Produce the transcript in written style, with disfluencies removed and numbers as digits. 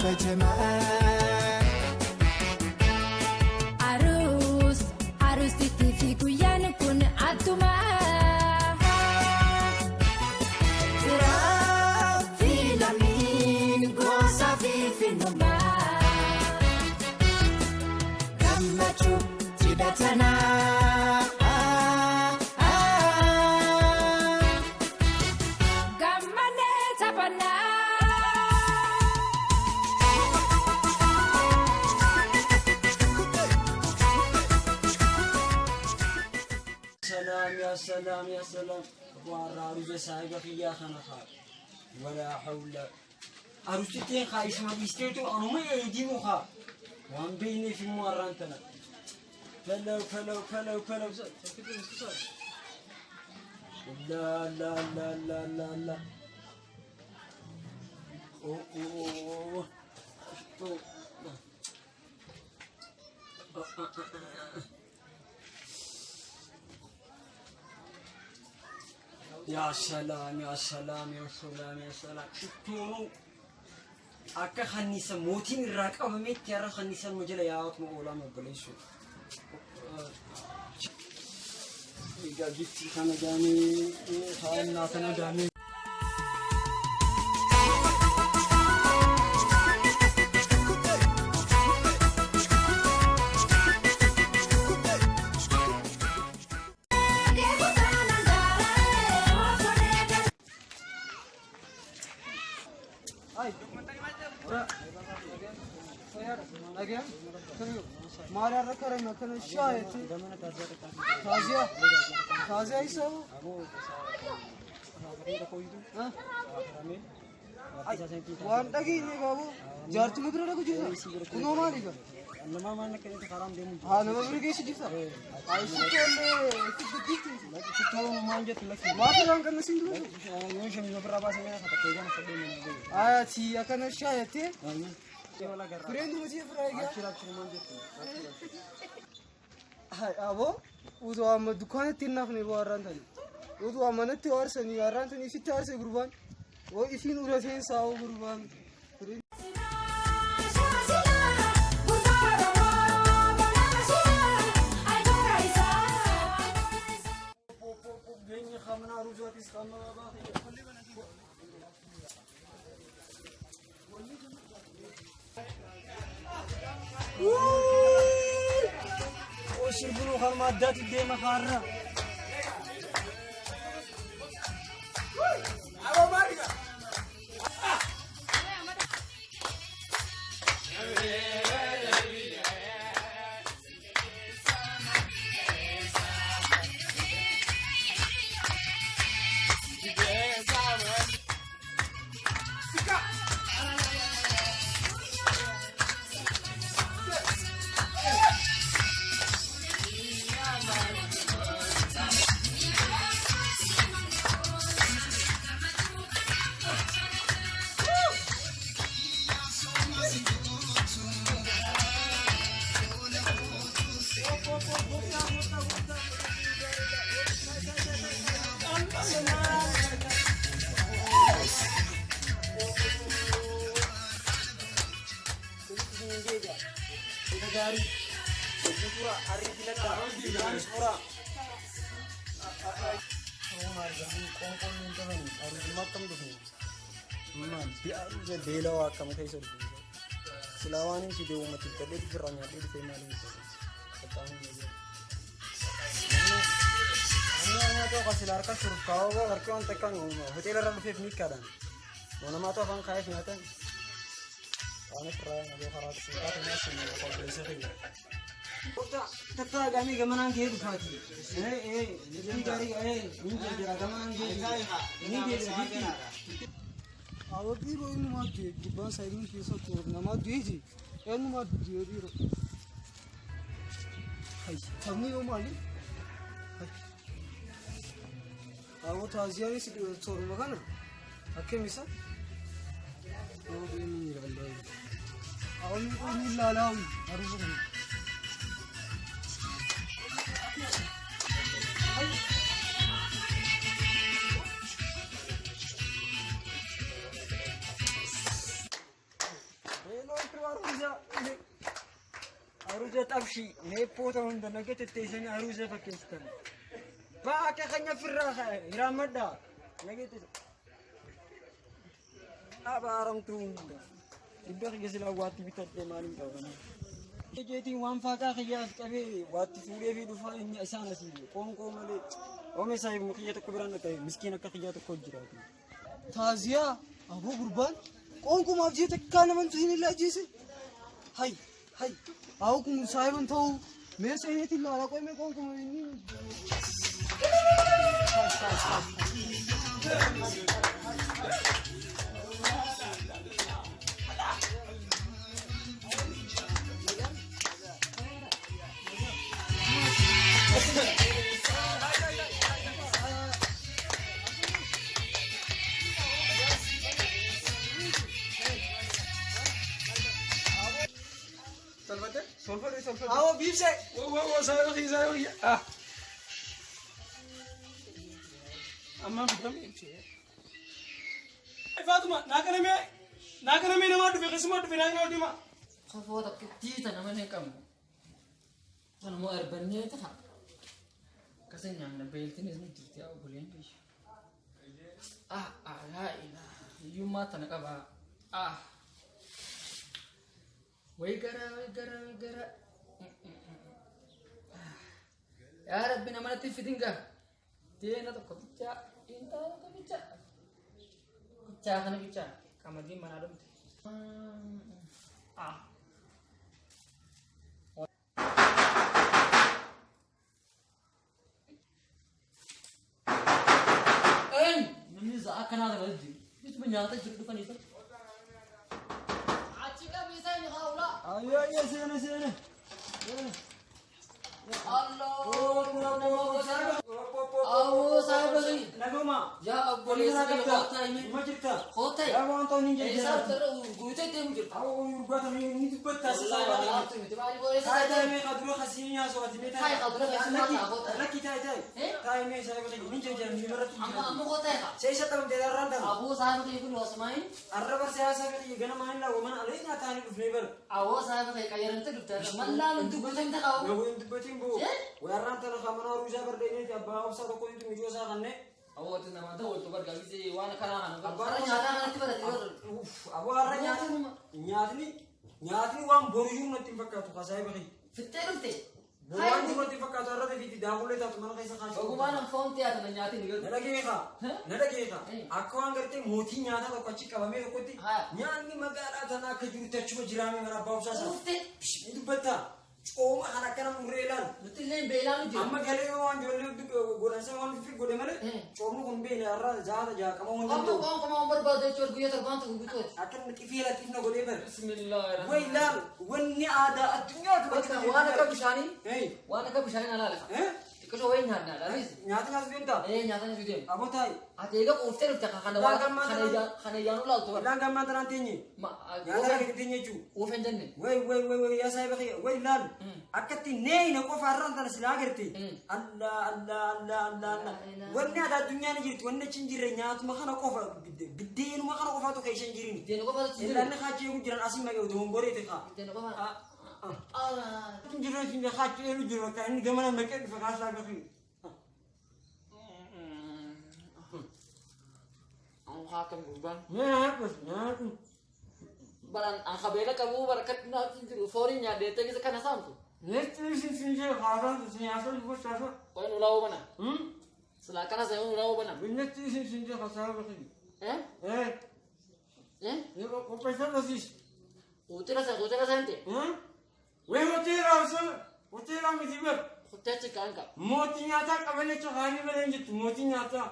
Kabajamaa. Aruus aruusitti fi guyyaan kun attuma. Firaa fi lammiin gosa fi finnummaa. Gammachuu cidha tanaa. Gammanee taphannaa. Salaam yaa salaam yaa salaam warra aruuza saahiba kiyyaa kana kaa walaa hawla aruustittiin kaa isuma dhiisteetu anuma eedimu kaa waan beeyneef immoo har'aan tana falaw falaw falaw falaw laa laa laa laa laa laa oh oh oh oh Yaa salaam yaa salaam yaa salaam yaa salaam shittoonuu akka kanniisa mootiin irraa qabametti har'a kanniisa nu jala yaa'atuma oolaa obboleessu. Egaa giftii kana gaamee haannaa kana gaamee. Maal har'a karame akkana shaayetti. Taaziyaa. Taaziyaa isa waan dhageenye qabu jaartuma bira dhaqu jirta. Kunoo maali gaa? Haa nama bira geessu jirta. Haa isitti illee itti guddifti. Maaf irraan kan isin dubbatu? Ati akkana shaayettee fireen dumatii firaa egaa. Hai aboo utuu amma dukkaanatti hin nafne boo har'aan tani. Utuu amma natti aarsanii har'aan tani isitti aarse gurbaan. Oo isiin urateen saa'oo gurbaan. Geenye kamna aruuzaatis kamna baabaa. Sirbinuu kanuma addaatti deema kaarra. Beelawaa akkam keessa dhufe. Silaa waan hin fide uummati gadhee dhufirraa nyaadhee dhufee maaliin godhe. Namni nyaata sila harka shurkaawaa harki waan takkaan hoteela irra dhufeef ni kadhan. Namaatu afaan kaayef nyaatan. Waan ofirraa nagee karaa suuqaa nyaatu qopheessee fayyada. Takka gaamee gamanaan gahee dhufaati. Ee gaarii ee ni jira gamanaan gahee ni deebi'a giftii. Awwa dhiiroo innumaa du'e gubbaan saayidiin keessatti namaa du'eeti. Eenyumaa du'e dhiiroo. Hay taphni yoo maali? Hay. Awwa taaziyaanis sooruma kana akkam isa? Awwa ni ilaalaa aruusa kana. Xabshii meeppoota hunda naga tetteessanii aruusa fakkeessitan. Ba'a akka keenya firraa hiraammadhaa. Naga Abaaramtuu hunda. Dhibba kiyya silaa waatti bitadhee maaliin qabana. Ejeetiin waan faaqaa kiyyaaf qabee waatti fuudhee fi dhufaa inni isaan asii qoonqoo malee. Oome saayibuma kiyya tokko biraan dhaqee miskiin akka kiyyaa tokko jiraatu. Taaziyaa aboo gurbaan qoonqumaaf jee takkaa naman hin illaa ajjeese. Hay hay awoo kun saayiban ta'uu mee seeneetiin laala qoy mee qoonquma inni. Awoo biibsee. Faatuma naa kanamee namaa dhufe keessumaa dhufe naa kana deema. Kofoo takkittii tana mana hin qabnu. Kanuma arbannee ta'a. Akkasa nyaanna beeltinis ni jirti yaa obboleen kiyya. Ah ah laa ilaa hiyyummaa tana qabaa. Ah. Way gara way gara way gara. Yaa Rabbi nama natti fidin gaa. Deena tokko bichaa intaa tokko bichaa. Bichaa kana bichaa qamadiin manaa dhumte. Ah. Een, namni za'a akkanaa kana jiru. Bituma nyaata jiru dhufanii isa. Achi qabi isa inni haula. Ayyoo ayyoo seene seene. Awoo saahiba kiyya. Naguma. Yaa obboleessa kiyya kottaa himi. Ima jirta. Kottaa. Yaa waan ta'uun hin Eessa jejjera. irra guutee deemu jirta. Awoo gurgurtaa ni dubbatta Wallaahi waan laaftu miti maali boreessa Taa'ee taa'ee. mee qadura khasii nyaasoo ati mee Taa'ee qadura khasii nyaataa kottaa. Lakki taa'ee taa'ee. Eh? Taa'ee mee saahiba kiyya ni jejjera ni irratti Amma amma kottaa eega. Seesa qabamtee irraan ta'u. Aboo saahiba kiyya kun wasmaayin. Arra bar siyaasa kiyya ganama hin laawu mana alee nyaataa ni dhufnee bara. Awoo saahiba kiyya qayyaramte dhufte. Mallaan hundi guuteen ta'aa. Naguu hin dubbatiin boo. Eh? Warraan tana kamana ruusaa bardeeneeti abbaa obsaa tokko hitu mijoo isaa kannee. Awoo ati nama ta'u waltu bargaafisee waan kanaa kana. Abbaan Har'a nyaataa kanatti barate yoo Uff, aboo har'a nyaatni nyaatni waan boruyyuu natti hin fakkaatu saahiba kiyya. Fittee dhufte. Waan jiru natti hin fakkaatu har'a tafiitti daakullee taatu mana keessa kaasuu. Ogumaan an foon dhiyaatu na nyaatiin Na yoo. dhageeka, na dhageeka. Eh. Akka waan gartee mootii nyaataa tokko achi qabamee tokkotti Haa. nyaanni magaalaa tanaa akka jirutti achuma jiraame mana abbaa obsaa sana. Dhufte. Ni dubbatta. Cooma kan akkana murree ilaalu. Nuti illee beelaan jiru. Amma galee waan ijoollee godhansa waan fifi godhe malee Eh. coomni kun beela irraa jaata jaaqama waan Amma danda'u. qoon qomaa waan barbaadu jechuun guyyaa torbaan tokko guutuuti. Akka inni xifee laxifna godhee bara. Bismillaahi. Way ilaal wanni aadaa addunyaatu Bakka waan akka bishaanii Hey. waan akka bishaanii alaala. Eh? Xiqqishoo wayii nyaanna alaafis. Nyaata nyaatu deemtaa? Ee nyaata nyaatu deemu. Aboo taa'i. Ati eega quuftee dhufte kana waan kana ijaan ulaaltu bara. Ilaan gammaan tanaan teenye. Nyaata kana teenye jechuudha. Quufeen jenne. Way way way way yaa saahiba kiyya way ilaal akkatti neeyina qofa har'aan tana silaa agarte. Allah Allah Allah Allah Allah wanni aadaa addunyaa ni jirti wanni achi hin jirre nyaatuma kana qofa biddeenuma kana qofaatu keessa hin jirin. Biddeen qofaatu achi hin jiru. Ilaalli kaachee eegu jiran asii maqee dogongoree ta'e kaa. Biddeen qofa. Hin jirre hin jirre kaachee eegu jiru bakka inni gamana maqee dhufe kaa saahiba kiyya. Haakam gurbaan. Nyaadhu nyaadhu. Baran an qabeela qabu barakatti naatti jiru fooriin nyaadhee teessisa kana saamtu. Netti isin sinjee haasaan siyaasa gosa. Qoyin ulaa bana. Silaa kana saayee ulaa bana. Netti isin sinjee haasaan kiyya. Eh? Eh. Eh? Qopheessaa dhasiis. Hoteela sana hoteela sana ta'e. Way hoteela osoo hoteela miti bar. Hoteela kaan qaba. Mootii nyaataa qaban jechuun haali malee hin jirtu mootii nyaataa.